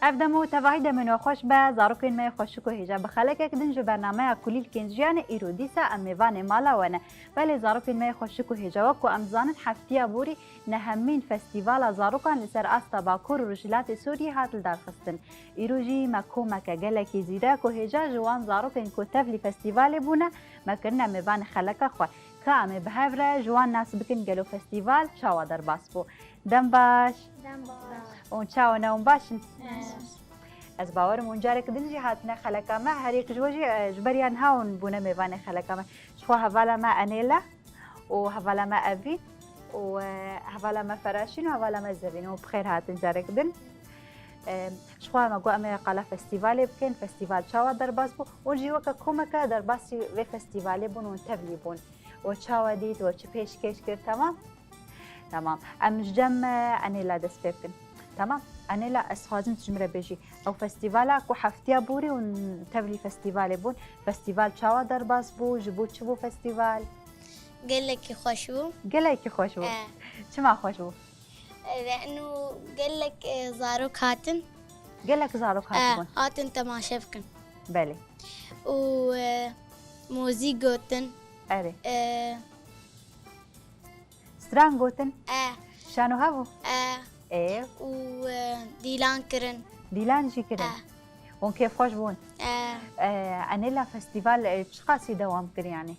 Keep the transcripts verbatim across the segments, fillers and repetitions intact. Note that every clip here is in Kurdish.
Ev dem û tevahî demên we xweş be, zarokên me yê xweşik û hêja. Bi xelekek din ji bernameya Kulîlkên Jiyanê îro dîsa em mêvanê mala we ne. Belê zarokên me yê xweşik û hêja, wek ku em dizanin heftiya borî nehemîn festîvala zarokan li ser asta Bakur û Rojhilatê Sûriyê hat lidarxistin. Îro jî me komeke gelekî zîrek û hêja ji wan zarokên ku tevlî festîvalê bûne, me kirine mêvanê xeleka xwe. Ka em ê bi hev re ji wan nas bikin gelo festîval çawa derbas bû. Dem baş. Dem baş. Hûn çawa ne, hûn baş in? Baş. Ez bawerim hûn careke din jî hatine xeleka me. Her yek ji we jî, e, ji beriya niha hûn bûne mêvanê xeleka me. Ji xwe hevala me Enêla û hevala me Evîn û, e, hevala me Feraşîn û hevala me Zevîn. Hûn bi xêr hatin careke din. E, ji xwe me got em ê qala festîvalê bikin. Festîval çawa derbas bû? Hûn jî weke komeke derbasî vê festîvalê bûn û tevlî bûn. We çawa dît, we çi pêşkêş kir, temam? Tamam. Em ji cem, e, Enêla dest pê bikin. Tamam. Enêla, ez xwazim tu ji min re bêjî. Ew festîvala ku heftiya borî hûn tevlî festîvalê bûn. Festîval çawa derbas bû? Ji bo çi bû festîval? Gelekî xweş bû. Gelekî xweş bû. E. Çima xweş bû? E, eno gelek, e, zarok hatin. Gelek zarok E, hatibûn. Hatin temaşe bikin. Belê. Û, e, mozîk gotin. Erê. E, Stran gotin? E. Şano hebû? E. Ê. Û, e, dîlan kirin. Dîlan jî kirin? E. Hûn kêfxweş bûn? E. E, Enêla festîval, e, çiqasî dewam kir yanî?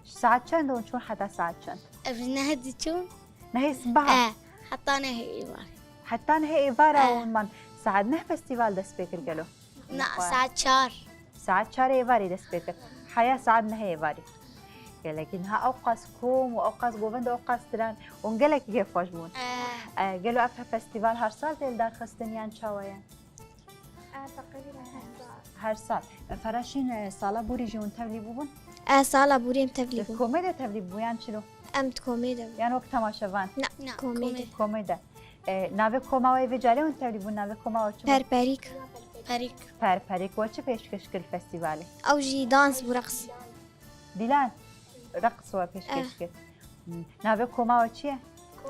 Ji saet çend hûn çûn heta saet çend? Ev ji nehê diçûn. Nehê sibeha? E. Heta nehê êvar. Heta nehê êvara E. hûn man. Saet neh festîval dest pê kir gelo? Na, saet çar. Saet çarê êvarê dest pê kir. Heya saet nehê êvarê. Gelekî niha ew qas kom û ew qas govend û ew qas stran û gelekî kêfxweş bûn. Eh. Eh, gelo ev festîval her sal tê lidarxistin yan çawa ye? Eh, teqrîben her sal. Her sal. Eh, Feraşîn, eh, sala borî jî hûn tevlî bûbûn? Eh, sala borî em tevlî bûn. Di komê de tevlî bû yan çilo? Em di komê de bûn. Yan wek temaşevan? Na, Na, komê de. Komê de. E, navê koma we vê carê hûn tevlî bûn, navê koma we çi bû? Perperîk. Perîk. Perperîk. We çi pêşkêş kir li festîvalê? Ew jî dans bû, reqs. Dîlan, reqs we pêşkêş Eh. kir. Hmm. Navê koma we çi ye?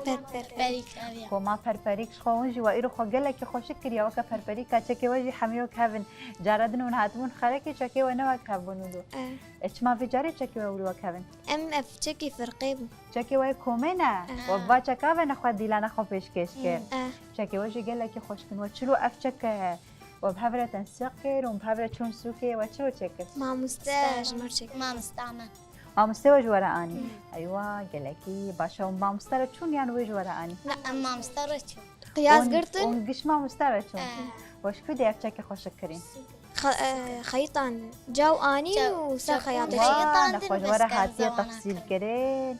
Perper. Perîk, ev ya. Koma Perperîk, ji xwe hûn jî we îro xwe gelekî xweşik kiriye, weke Perperîka çekê we jî hemî wek hev in. Cara din hûn hatibûn xelekê çekê we ne wek hev bûn wilo. Eh. E, çima vê carê çekê we wilo wek hev in? Em ev çekê firqê bû. Çekê we yê komê ne? Eh. We va çeka ve nexwe dîlana xwe pêşkêş kir. Eh. Çekê we jî gelekî xweşik in. We çilo ev çek, e, we bi hev re tensîq kir û bi hev re çûn sûkê, we çilo çêkir? Mamoste ji me re çêkir. Mamosta me. Mamoste we ji we re anî? Hmm. Eywa, gelekî baş e. Hûn mamoste re çûn yan wê ji we re anî? Na, em mamoste re çûn. Qiyas Hûn, girtin? Hûn giş mamoste re çûn? Eh. We ji ku dê ev çekê xweşik kirîn? Xe-, e, xeyîtan caw anî Caw, û ser caw xeyatê anî. Wa, Xeyîtan din nexweş were bes hatiye zawana tefsîl kir. kirin.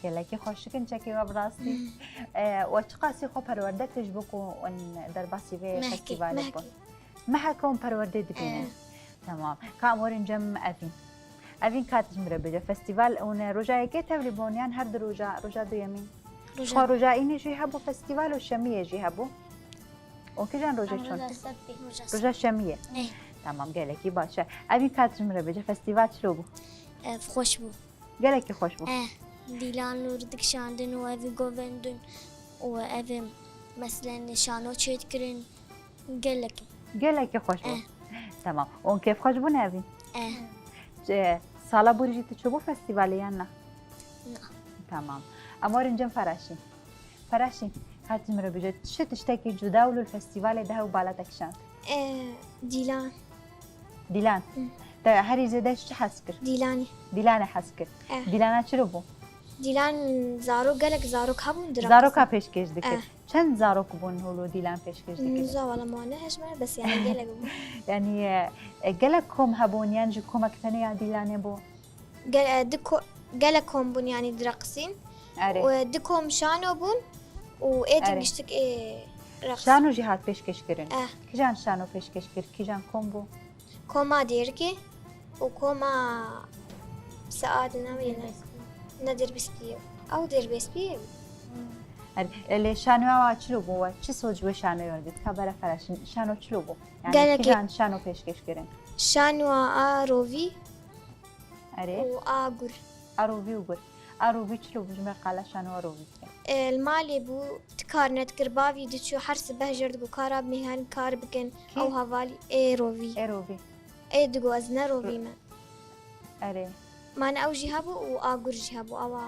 Gelekî xweşik in çekê we bi rastî. Hmm. E, we çiqasî xwe perwerde kir ji bo ku hûn derbasî vê Mehkî, festîvalê mehkî. bibin? Meheke hûn perwerdê dibînin. Eh. Tamam. Ka em werin cem Evîn. Evîn ka tu ji min re bêje, festîval hûn roja yekê tevlî bûn yan her du roja, roja duyemîn? Roja Xwe roja înê jî hebû festîval û şemiyê jî hebû? Û kijan rojê Em çûn? roja sebtê. Roja Roja şemiyê. Eh. Tamam, gelekî baş e. Evîn ka tu ji min re bêje, festîval çilo bû? Ev xweş bû. Gelekî xweş bû. Eh, dîlan nûr dikişandin û evî govendin û ev, meselen, şano çêdikirin. Gelekî. Gelekî xweş bû. Eh. Tamam. Hûn kêfxweş bûn evîn? Eh. Sala borî jî tu çûbû festîvalê yan na? Na. Tamam. Em werin cem Feraşîn. Feraşîn, ka tu ji min re bêje, çi tiştekî cuda wilo li festîvalê de hew bala te kişand? Eh, dîlan. Dîlan. Hı. Te herî zêde ji çi hez kir? Dîlanê. Dîlanê hez kir. Eh. Dîlana çilo bû? Dîlan zarok, gelek zarok hebûn, direk Zaroka xistin. pêşkêş dikir. Eh. Çend zarok bûn holo dîlan pêşkêş dikir? Nizam, wala mane hejme, bes yani gelek bûn. Yani, e, e, gelek kom hebûn, yan ji komek tenê ya dîlanê bû? Gel-, e, di ko-, gelek kom bûn, yani direqisîn. Erê. Û, e, di kom şano bûn û ê din Erê. giştik ê reqs. Şano jî hat pêşkêş kirin? Eh. Kijan şano pêşkêş kir? Kijan kom bû? Koma Dêrikê û koma Saad navê ne. Derbespî. Ne Derbespî ye. Ew Derbespî ye. Erê, e, lê şanoya wa çilo bû we? Çi soc wê şanoya girî? Ka bere Feraşîn, şano çilo bû? Yani Gelekî. kijan şano pêşkêş kirin? Şanoya a rovî Erê. û a gur. A rovî û gur. A rovî çilo bû, ji me qala şanoya rovî bike. E, li malê bû, tik kar nedikir. Bavî diçû her sibeh jê re digo, ka rabin herin kar bikin. Kî? Ew hevalî ê Rovî. Ê Rovî. Ê digo ez ne Rovî me. Erê. Mane ew jî hebû û a gur jî hebû. Ewa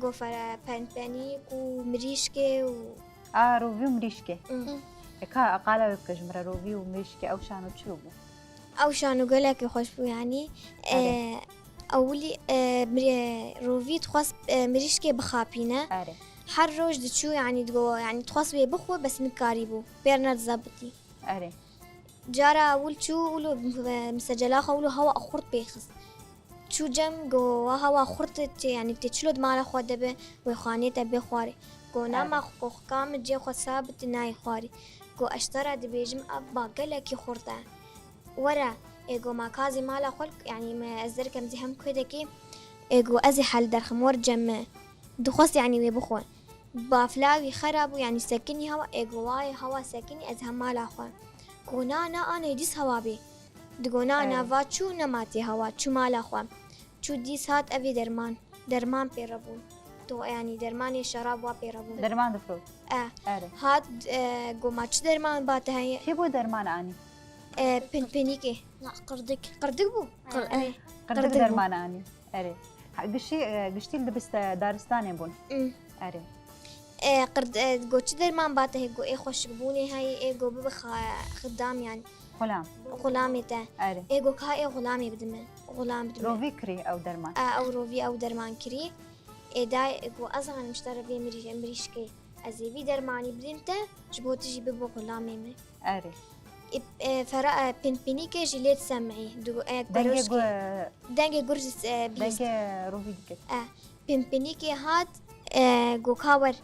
gofere penpenîk û mirîşkê û A, rovî û mirîşkê. Hmm. E, ka qala wê bike ji min re, rovî û mirîşkê ew şano çi bû? Ew şano gelekî xweş bû, yanî, Erê. e, ewilî, e, mirê-, rovî dixwest, e, mirîşkê bixapîne. Erê. Her roj diçû, yanî, digo, yanî, dixwest wê bixwe, bes nikarîbû. Pêr nedizebitî. Erê. Cara ewil çû, wilo, e, misecela xwe, wilo hewa xurt pê xist. Çû cem, go, wa hewa xurt tê, yanî, tê çilo di mala xwe de be, wê xanê te bê xwarê. Go, na Erê. ma xwe, xwe ka min cê xwe sabit nayê xwarê. Go, ez ji te re dibêjim, ev ba gelekî xurt e. Were, ê go ma ka zî mala xwe, yanî me ez derkem zî hem kuêdekê, ê go ez ê hel derxim, wer cem me. Dixwest yanî wê bixwe. Bafla wî xera bû, yanî sekinî hewa, ê go wayê hewa sekinî ez hem mala xwe. Go na, na, anê dîs hewa bê. Digo na, na, Erê. va çû nema tê hewa, çû mala xwe. Çû dîs hat evê derman. Derman pê re bûn. To, yanî dermanê şerab wa pê re bûn. Derman difrot. E. Erê. Hat, e, go ma çi derman ba te heye? Kê bo derman anî? E, pinpinîkê. Na, qirdik. Qirdik bû? Qir-, E, e. Qirdik Qirdik bû. derman anî. Erê. Ha, gişî, e, giştî li dibiste daristanê bûn. Hmm. Erê. E, qird-, e, go çi derman ba te heye? Go ê xweşikbûnê heye, ê go bibe xa-, xidam yanî. Xulam. Xulamê te. Erê. Ê go ka ê xulamê bidime. Xulam bidime. Rovî kirî ew derman. E, ew rovî ew derman kirî. Ê dayê, ê go ez zanim ji te re vê mirî-, mirîşkê. Ez ê vî dermanî bidîm te, ji bo tu jî bibo xulamê min. Erê. Ê, e, fera-, e, pinpinîkê jî lê disemî. Du-, e, Dengê keroşkê. gu-, Dengê gur jî, e, bihîst. Dengê rovî dikir. E, pinpinîkê hat, e, go ka wer.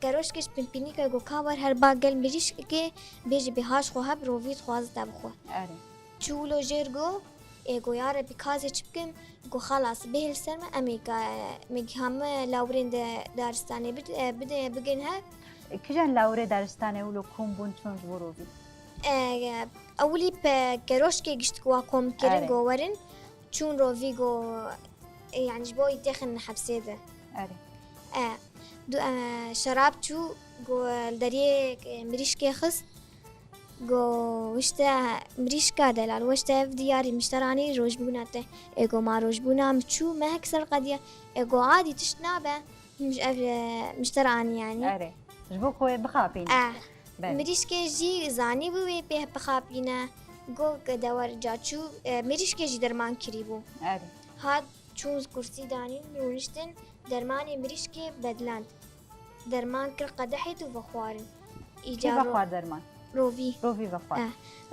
Keroşkê ji pinpinîkê go ka wer, her ba gel mirîşkê bêjî bê haş xwe heb, rovî dixwaze te bixwe. Erê. Çû wilo jêr go, ê go ya Rebî ka ez ê çi bikim? Go xelas, bihêl ser me, em ê ka-, me giha me lawirên de daristanê bid-, e, bide, bigin hev. Kijan lawirê daristanê wilo kom bûn çûn ji bo rovî? E, ewilî pe keroşkê gişt ku wa kom kirin, Erê. go werin, çûn rovî go, e, yani ji bo yî têxin hepsê de. Erê. E, du-, e, şerab çû go li deriyê, e, mirîşkê xist. Go, wişte mirîşka delal, wişte ev diyarî mişteranî rojbûna te. Ê go ma rojbûna min çû, mehek ser qediya. Ê go adî tişt nabe, miş-, ev, e, mişteranî yanî. Erê. Ji bo ku wê bixapîne. Eh. Belê. Mirîşkê jî zanî bû wê pê bixapîne. Go ke dewar ca çû, e, mirîşkê jî derman kirî bû. Erê. Hat çûn kursî danîn, rûniştin, dermanê mirîşkê bedland. Derman kir qedehê tu vexwarin. Kî Îca ro-, vexwar derman? Rovî. Rovî vexwar. Eh,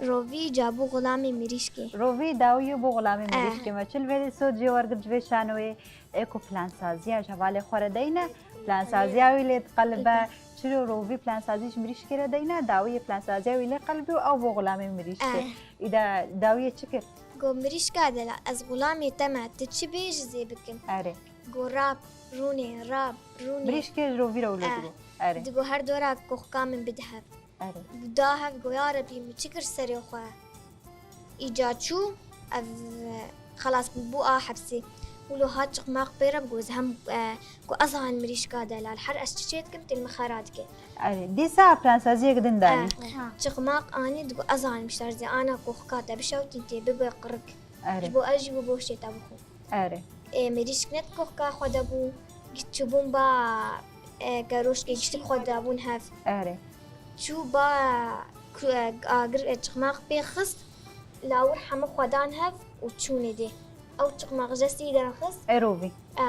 rovî îca bû xulamê mirîşkê. Rovî dawiyê bû xulamê Eh. mirîşkê me. Çil vê sod jê wergir ji vê şanoyê ê ku plansaziya ji hevalê xwe re deyne, plansaziya wî lê diqelibe. Çilo rovî plansazî ji mirîşkê re deyne, dawiyê plansaziya wî lê qelibî û ew bû xulamê mirîşkê. Eh. Îda dawiyê çi kir? Go mirîşka delal, ez xulamê te me, tu çi bêjî zê bikim. Erê. Go rab, rûnê, rab, rûnê. Mirîşkê ji rovî re wilo Eh. digo. Erê. Digo her dora koxka min bide hev. Erê. Da hev go ya Rebî min çi kir serê xwe. Îca çû, ev xelas bû a hepsê. Wilo hat çiqmaq pê re go ez hem, e, go ez han mirîşka delal. Her ez çi çê dikim, tê li min xera dike. Erê. Dîsa plansaziyek din danî. Eh, çiqmaq anî digo ez han mişter zê ana koxka te bişewtîn tê bibe qirik. Erê. Ji bo ez jî wî boşê te bixwim. Erê. Ê, mirîşk ne di koxka xwe de bû, çûbûn ba, e, keroşkê giştî xwe dabûn hev. Erê. Çû ba ku-, e, agir, e, çiqmaq pê xist, lawir hemû xwe dan hev û çûnê dê. Ew çiqmaq jestî derxist. Ê rovî. E,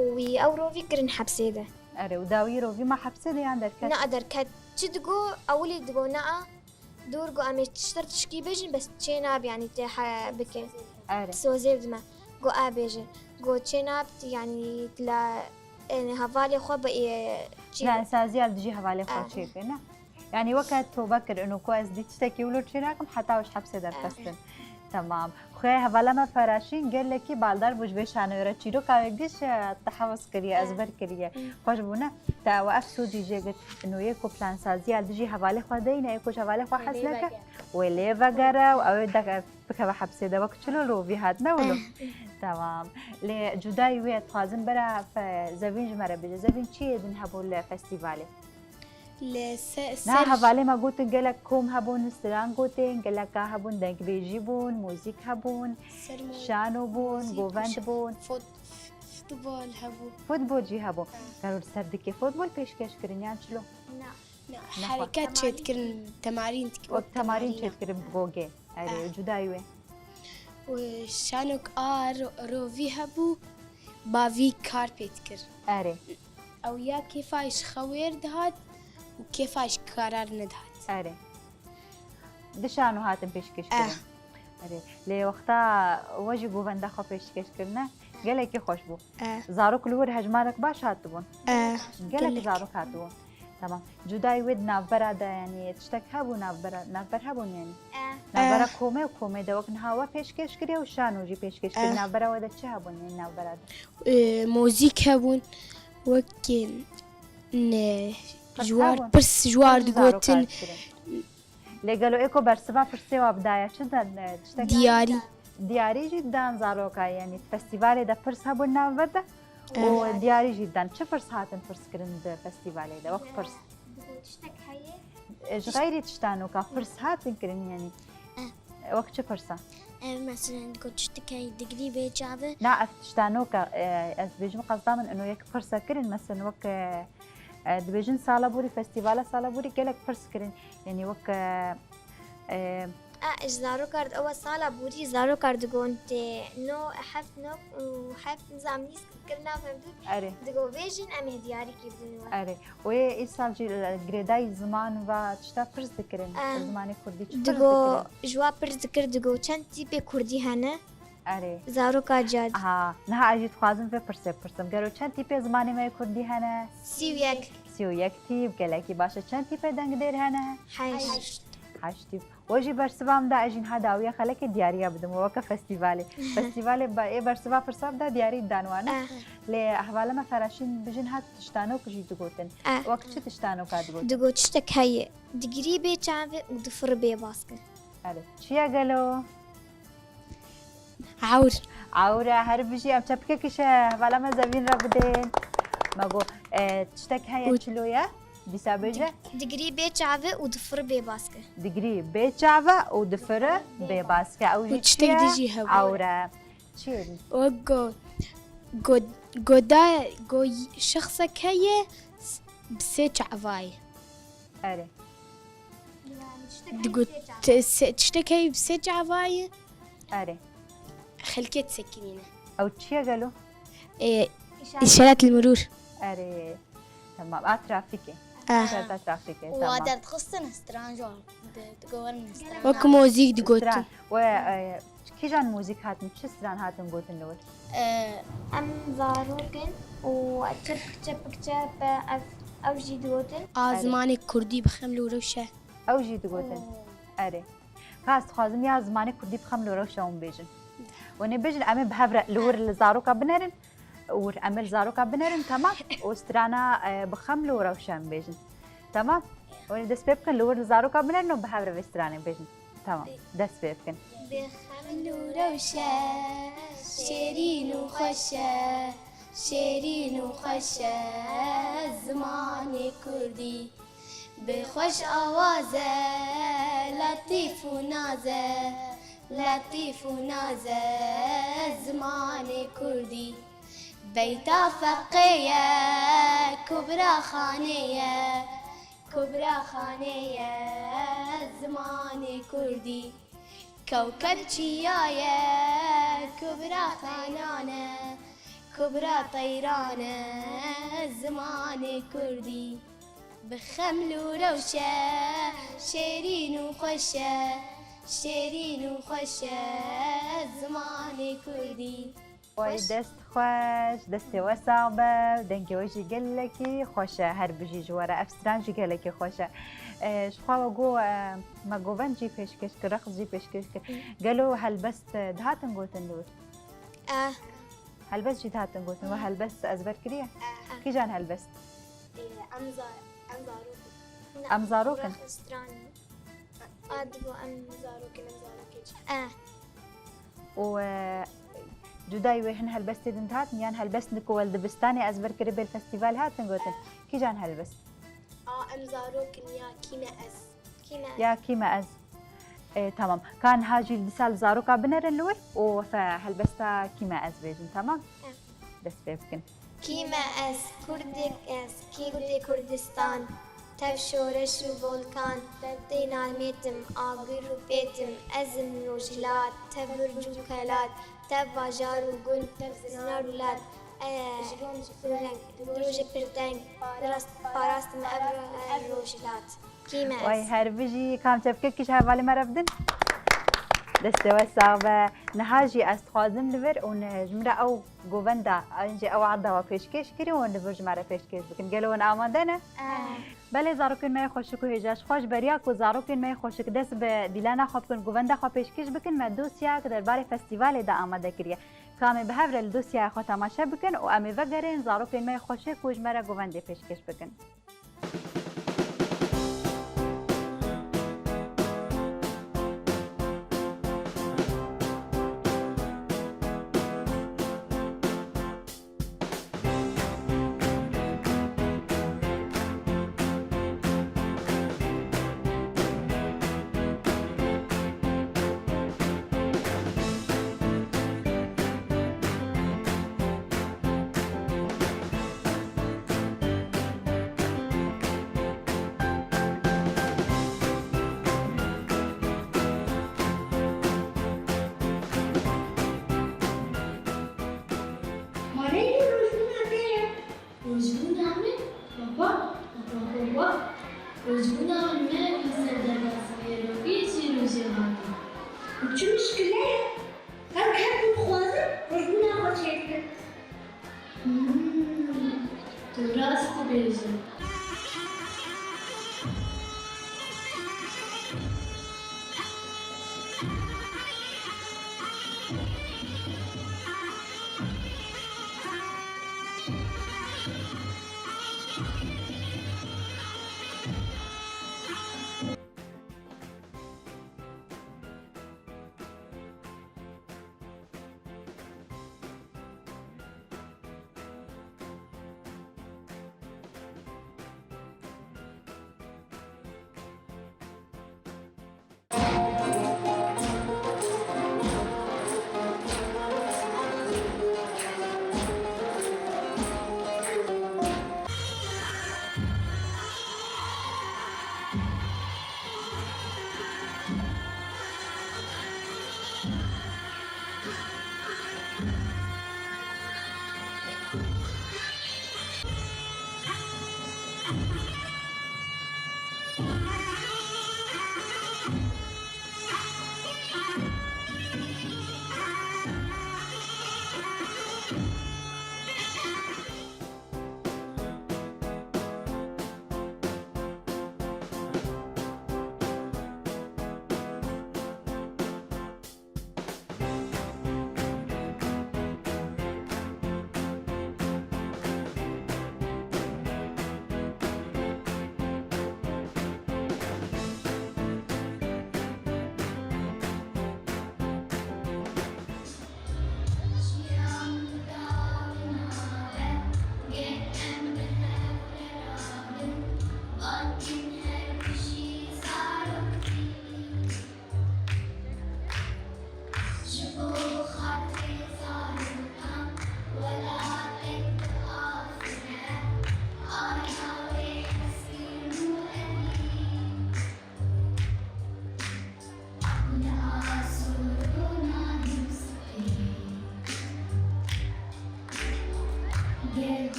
û wî ew rovî kirin hepsê de. Erê, û dawî rovî ma hepsê de yan derket? Na derket. Çi digo, ewilî digo na, Dûr got, em ê ji te re tişkî bêjin, bes çê nabe, yanî tê he bike. Erê. Sozê bidime. Got, a bêje. Got, çê nabe, yanî la, yanî hevalê xwe bi, e, çi? Plansaziya li dijî hevalê xwe Ah. çêke, ne? Yanî weke tobe kir, ino ku ez dî tiştekî wilo çê nakim, heta ji hepsê derxistin. Ah. Temam. Xuya hevala me Feraşîn gelekî baldar bû ji vê şanoyê re. Çîroka wê giş, e, te hewz kiriye, Hı. ezber kiriye. Hı. Xweş bû, ne? Te ew ev sodî jê girt. Ino yê ku plansaziya li dijî hevalê xwe deyne, yê ku ji hevalê xwe Wê hez lê neke, vegere. wê lê vegere û ew ê de bikeve hepsê de. Wek çilo rovî hat, ne wilo? Hı. Temam. Lê cudayî wê dixwazim bera fe-, Zevîn ji me re bêje. Zevîn, çi yê din hebû li festîvalê? Li se- Niha ser hevalê me gotin gelek kom hebûn, stran gotin, geleka hebûn, dengbêjî bûn, muzîk hebûn, ser mo- şano bûn, muzîk, govend şa- bûn, fut- futbol hebû. futbol jî hebû. Gelo li ser dikê futbol pêşkêş kirin yan çilo? Na, hereket çêdikirin, temarîn dikirin. Wek temarîn çêdikirin bi gogê. Erê, cudayî wê. Û şanok a ro- rovî hebû, bavî kar pê dikir. Erê. Ew ya kêfa ji xewêr dihat û kêfa ji karar nedihat. Erê. Di şano hatin pêşkêş kirin. Erê. Lê wexta we jî govenda xwe pêşkêş kirine, gelekî xweş bû. Eh. Zarok li wir hejmarek baş hatibûn. Eh, Gelek zarok hatibûn. Tamam. Cudayî wê di navbera de, yanî tiştek hebû navbera, navber hebûn yanî. Eh. Navbera Eh. komê û komê de wek niha we pêşkêş kiriye û şano jî pêşkêş kiriye. Eh. Navbera we de çi hebûn yanî navbera de? Eh, mozîk hebûn, wek ne Pirs ji war hebûn? pirs ji war Çi zarok digotin. hatkirin? Lê gelo êko bersiva pirsê wa bi dayê çi de, e, tiştek Diyarî. Diyarî jî dan zaroka, yanî festîvalê de pirs hebûn navber de û diyarî jî dan. Çi pirs hatin pirs kirin di festîvalê de? Wek pirs. Digot tiştek heye. E, ji xeyrî tiştanoka pirs hatin kirin, yanî. Wek çi pirsa? Ev mesela digot tiştek heye, digrî bê çavi. Na, ev tiştanoka, e, ez dibêjim qesda min ino yek pirsa kirin, mesela wek, e, e, dibêjin sala borî, festîvala sala borî gelek pirs kirin. Yanî wek, e, e, A, ji zarokar ewa sala borî zarokar digon tê no heft nok û heft nizam nîsk kirina fevdû. Erê. Digo vêjin em ê diyarîkî bidin we. Erê. Wê îsal jî, e, girêdayî ziman ve tişta pirs dikirin. Eh. Zimanê kurdî çi pirs Digo dikirin? ji wa pirs dikir digo çend tîpê kurdî hene? Erê. Zaroka cad. Aha, niha ez jî dixwazim vê pirsê bipirsim. Gelo çend tîpê zimanê me yê kurdî hene? Sî û yek. Sî û yek tîp, gelekî baş e. Çend tîpê dengdêr hene? Heşt. Heşt tîp. We jî bersiva min da, ez jî niha dawiya xelekê diyariya bidim. We weke festîvalê. Festîvalê be, ê bersiva pirsa bida diyarî dan wan e. Eh. Lê hevala me Feraşîn bijin hat tiştanok jî digotin. Eh. Wek çi tiştanoka digotin? Digo tiştek heye. Digirî bê çavê û difir bê baske. Erê. Çi ye gelo? Ewr. Ewr e, her bijî, em çepikek îşe hevala me Zevîn re bidên. Me got, e, tiştek heye çilo ye? Dîsa bêje. Digirî bê çavê û difir bê baske. Digirî bê çave û difir bê baske. Ew jî Û tiştek çi ye? dî jî hebe. Ewr e. Çi ye? O go, go, goda, go şexsek heye s- bi sê çavayê. Erê. Digot te- se- tiştek heye bi sê çavayê. Erê. Xelkê disekinîne. Ew çi ye gelo? E, îşaret li mirûr. Erê. Tamam. A trafîkê. Ah. Şerta trafîkê. Û Tamam. a derdixistin stran ji wan. Di- Digorin stran. Wek mozîk Stran. digotin. We, e, kîjan muzîk hatin, çi stran hatin gotin li wir? Ee, Em zarok in û çepik çepik çe be ev, ev jî digotin. A zimanê kurdî bixem li rewşe. Ew jî digotin. Erê. Ka ez dixwazim ya zimanê kurdî bixem li rewşe hûn bêjin. Hûn ê bêjin, em ê bi hev re li wir li zaroka binerin. Wir em ê li zaroka binerin, tamam. Û strana, e, bixem li rewşe em bêjin. Tamam. Hûn ê dest pê bikin, li wir li zaroka binerin û bi hev re vê stranê bêjin. Tamam. Dest pê bikin. Bi xem li rewşe şêrîn û xweş e, şêrîn û xweş e zimanê kurdî. Bi xweş awaz e, letîf û naz e, letîf û naz e zimanê kurdî. Beyta feqê ye, kubra xanê ye, kubra xanê ye zimanê kurdî. Kewkeb çiya ye, kubra xenan e, kubra teyran e zimanê kurdî. Bi xem li rewşe şêrîn û xweş e, şêrîn û xweş e zimanê kurdî. Way dest xweş, destê we sax be, dengê we jî gelekî xweş e, her bijî ji we re, ev stran jî gelekî xweş e. E, ji xwe we got, e, me govend jî pêşkêş kir, reqs jî pêşkêş kir. Gelo helbest, e, dihatin gotin li wir? Eh, Helbest jî dihatin gotin, we helbest ezber kiriye? Kîjan helbest? Em za- em zarok in. Em zarok in. Reqs stran. A digo em zarok in, em zarokê çi. Eh, Û, e, cudayî wê hin helbestê din dihatin, yan helbest ku wel dibistanê ezber kiribê li festîval hatin gotin? Kîjan helbest? A Em zarok in ya kî me ez? Kî me ez? Ya kî me ez? E, tamam. Ka niha jî dîsa li zaroka binerin li wir û fe helbesta kî me ez bêjin, tamam? Em. Dest pê bikin. Kî me ez? Kurdek ez, kî Kurdê Kurdistan. Tev şoreş û volkan, tev tê namêtim, agir û pêtim, ez im rojhilat, tev birc û kelat, tev bajar û gund, tev zinar û lat, e, ji rûn ji pir reng, di rojê pir teng, rast, parastim ev ro-, ev rojhilat. Kî me Way ez? Her bijî, kam çepkekî ji hevalê me re bidin. Destê we sax be. Niha jî ez dixwazim li vir û ne, ji min re ew govenda, an jî ew erda we pêşkêş kirî û hûn li vir ji me re pêşkêş bikin. Gelo hûn amade ne? Belê zarokên me yê xweşik û hêja, ji xwe ji beriya ku zarokên me yê xweşik dest bi dîlana xwe bikin, govenda xwe pêşkêş bikin, me dosyayek derbarê festîvalê de amade kiriye. Ka em ê bi hev re li dosyaya xwe temaşe bikin û em ê vegerên zarokên me yê xweşik ku ji me re govendê pêşkêş bikin. Pareyê rojbûna te ye. Rojbûna min? Baba, baba, baba. Rojbûna min ne li ser derbasî vê rokê çîrojê hatiye. Û çi mişkile ye? Her, her ku dixwazin rojbûna xwe çêdikin. Hmm, tu rast dibêjî.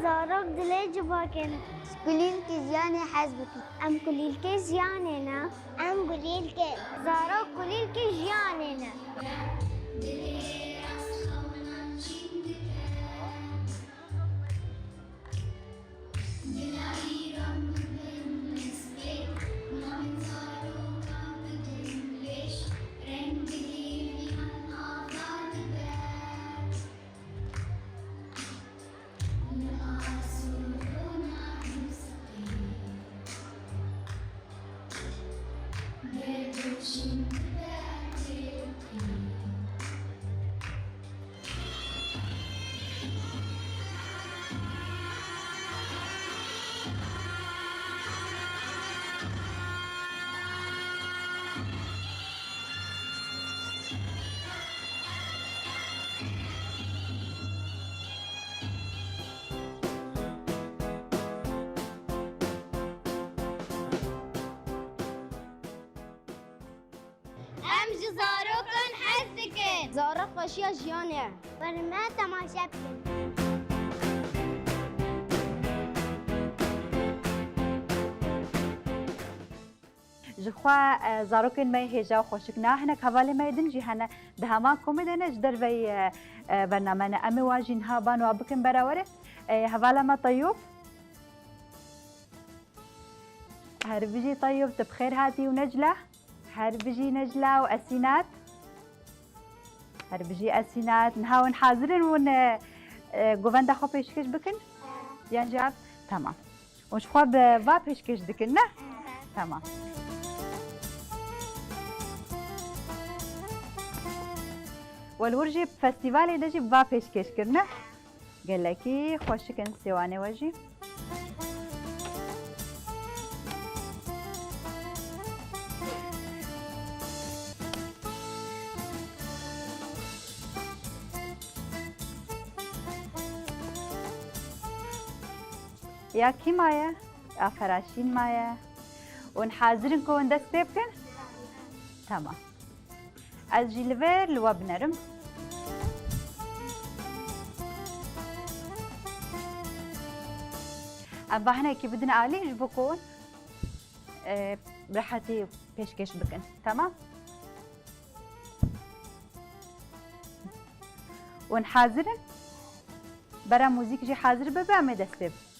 Zarok dilê civakê ne. Kulîlkê jiyanê hez bikin. Em kulîlkê jiyanê ne. Em kulîlkê. Zarok kulîlkê jiyanê ne. Em ji zarokan hez dikin. Zarok xweşiya jiyanê ye. Werin me temaşe bikin. Ji xwe, e, zarokên me yê hêja û xweşik ne, hinek hevalê me yê din jî hene di heman komê de ne, ji derveyî, e, e, bername ne. Em ê wan jî niha ban wa bikin bera we re. E, hevala me Teyûb. Her bijî Teyûb, tu bi xêr hatî û Necla. Her bijî Necla û Esînat. Her bijî Esînat. Niha hûn hazir in hûn, e, e, govenda xwe pêşkêş bikin? Yan jî ev? Tamam. Hûn ji xwe bi va pêşkêş dikin, ne? Tamam. We li wir jî festîvalê de jî va pêşkêş kir, ne? Gelekî xweşik in sêwanê we jî. Ya kî maye? Ya Feraşîn maye. Hûn hazir in ku hûn dest pê bikin? Tamam. Ez jî li vir li we binerim. Em va hinekî bidin alî ji bo ku, e, rehetî pêşkêş bikin. Temam? Hûn hazir in? Bera muzîk jî hazir bibe, em ê dest pê bikin.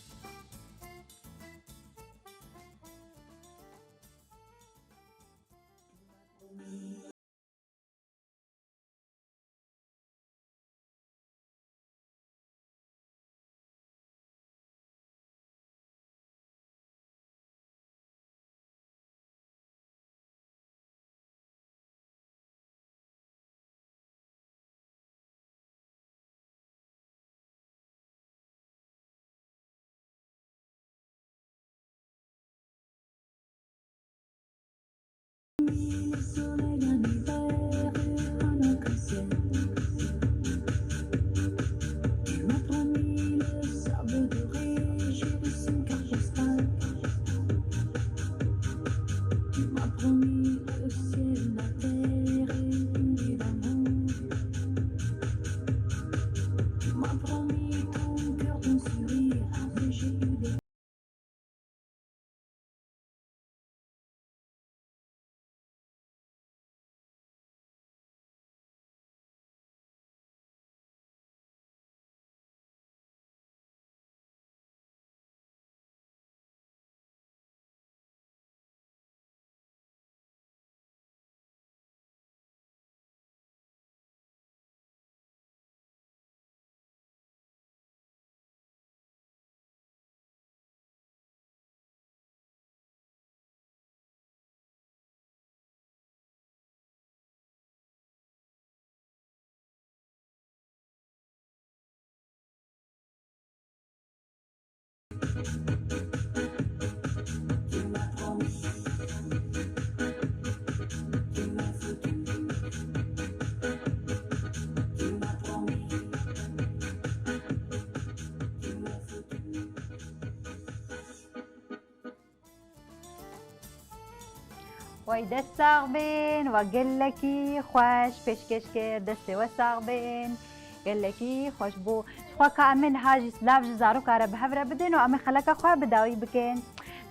Wey dest sax bên, we gelekî xweş pêşkêş kir, destê we sax bên, gelekî xweş bû. Ji xwe ka em ê niha jî silav ji zaroka re bi hev re bidin û em ê xeleka xwe bi dawî bikin.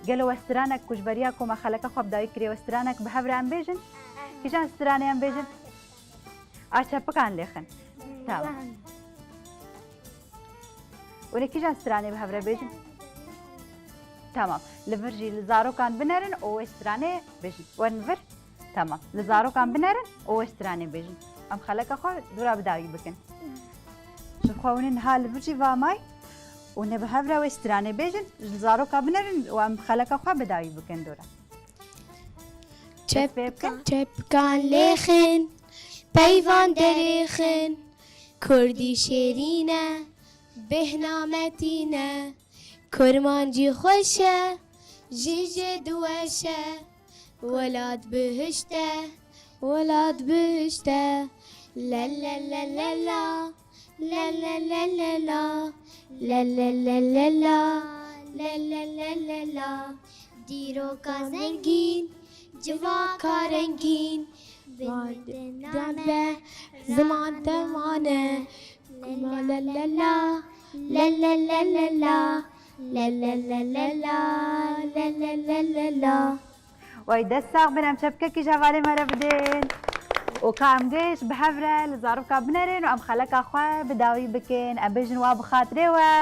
Gelo we stranek ku ji beriya ku me xeleka xwe bi dawî kiriye, we stranek bi hev re em bêjin? Kîjan stranê em bêjin? A çepikan lêxin. Tamam. Û lê kîjan stranê bi hev re bêjin? Tamam. Li vir jî li zarokan binerin û wê stranê bêjin. Werin vir. Tamam. Li zarokan binerin û wê stranê bêjin. Em xeleka xwe dûra bi dawî bikin. Ji xwe hûn ê niha li vir jî va may û ne bi hev re wê stranê bêjin, ji zaroka binerin û em xeleka xwe bi dawî bikin dûra. Çep-, çepkan lêxin, peyvan derêxin, Kurdî şêrîn e, bêhna metîn e, Kurmancî xweş e, jî jê diweş e, welat bihişt e, welat bihişt e, la la la la la. La la la la la, la la la la la, la la la la la. Dîroka zengîn, civaka rengîn, bi min de name, ziman de mane. La la la la, la la la la la, la la la la la, la la la la la. Way dest sax bin, em çepkekî ji hevalê me re bidin. Û ka em giş bi hev re li zarokka binerin û em xeleka xwe bi dawî bikin. Em bêjin wa bi xatirê we.